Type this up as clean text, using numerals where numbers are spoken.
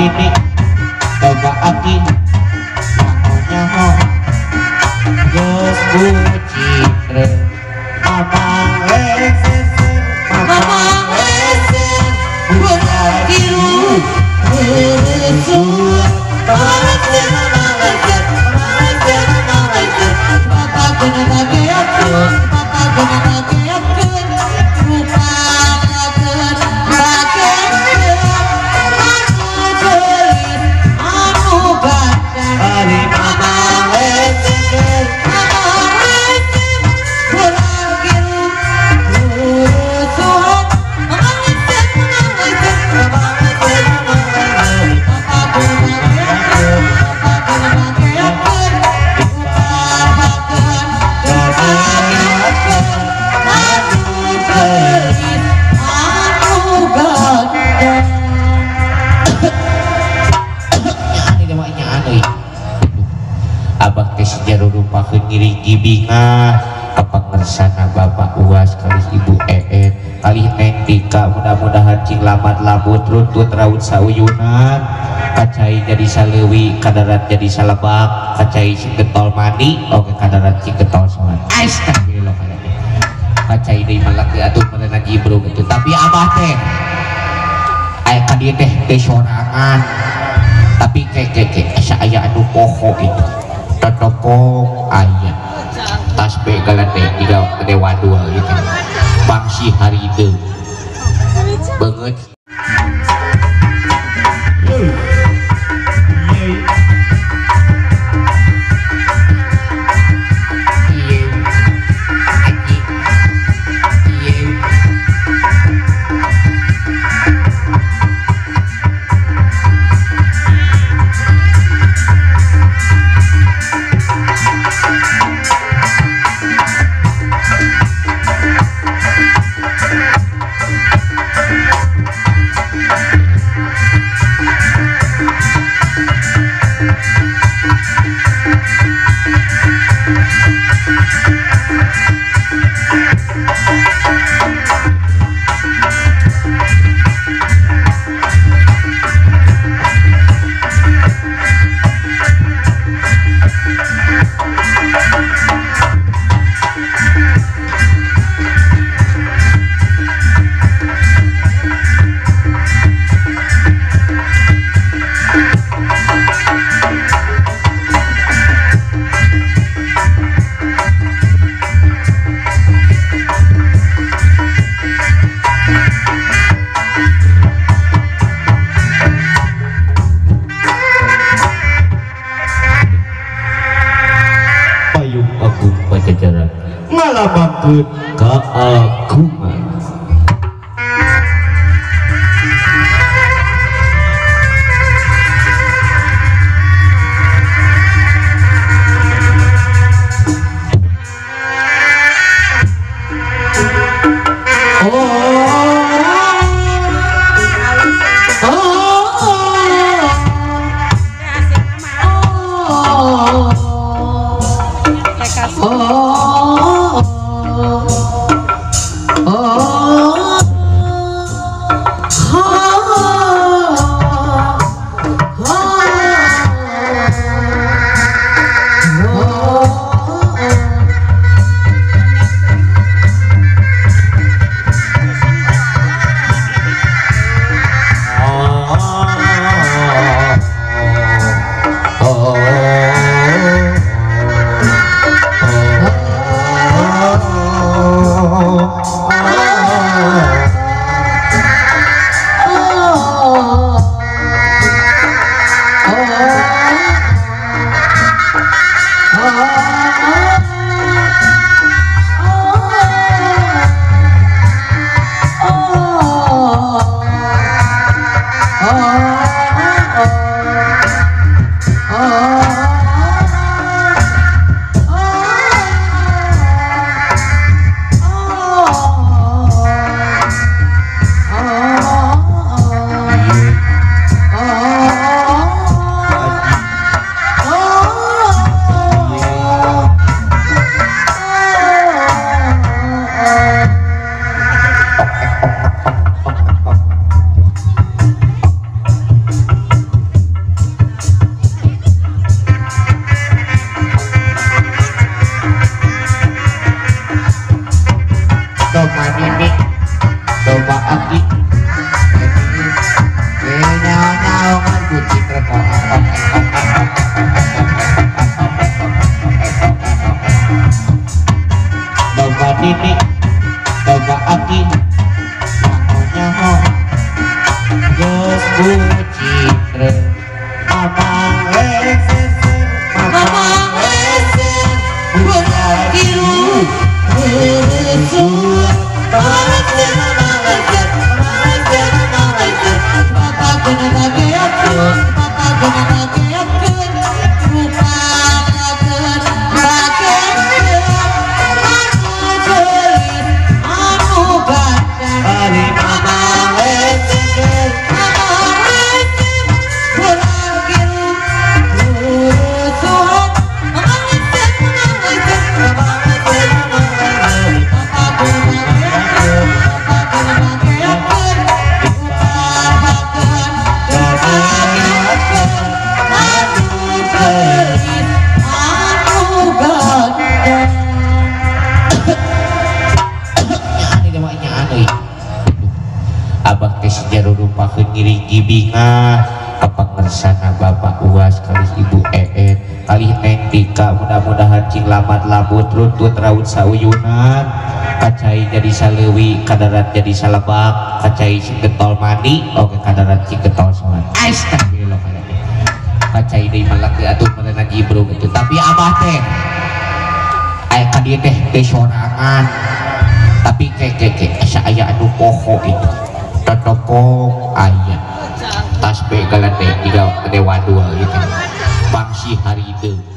nini loba aki nyaho geus bucin mamang lengser mamang lengser budak biru rusuh mamang lengser mamang lengser mamang lengser mamang lengser bapak guna bageakeun bapak guna bageakeun rupa bageun bageakeun anu geulis anu gandeng ari mamang lengser mamang lengser budak biru rusuh mamang lengser mamang lengser mamang lengser mamang lengser bapak guna bageakeun bapak guna bageakeun rupa bageun bageakeun anu geulis anu gandeng. Abah teh sejarah rupakeun ngiring gibingah kapangersana Bapak Uas kalih Ibu Een kalih Neng Tika mudah-mudahan cing lamat labut runtut raut sauyunan kacai jadi saleuwi kadarat jadi salebak kacai sing getol mandi oke kadarat sing getol salat astagfirullah kacai deui malak atuh meureunna jibrug itu tapi abah teh aya ka dieu teh teh sorangan tapi keke asa aya anu poho itu totopong aya tas begalan teh tiga gede wadul gitu bangsi haride banget. Ngalambangkeun keagungan. Oh, oh, oh, oh. lupakeun ngiring bingah ka pangersana Bapak Uas kalih Ibu Een kalih Neng Tika mudah-mudahan cing lamat labut runtut raut sauyunan kacai jadi saleuwi kadarat jadi salebak kacai sing getol mandi oke kadarat sing getol salat astagfirullah kacai deui malak atuh meureun jibrung itu tapi abah teh aya ka dieu teh teh sorangan tapi keke asa aya anu poho itu totokong aya tas begalan teh tiga gede wadul gitu bangsi harideung.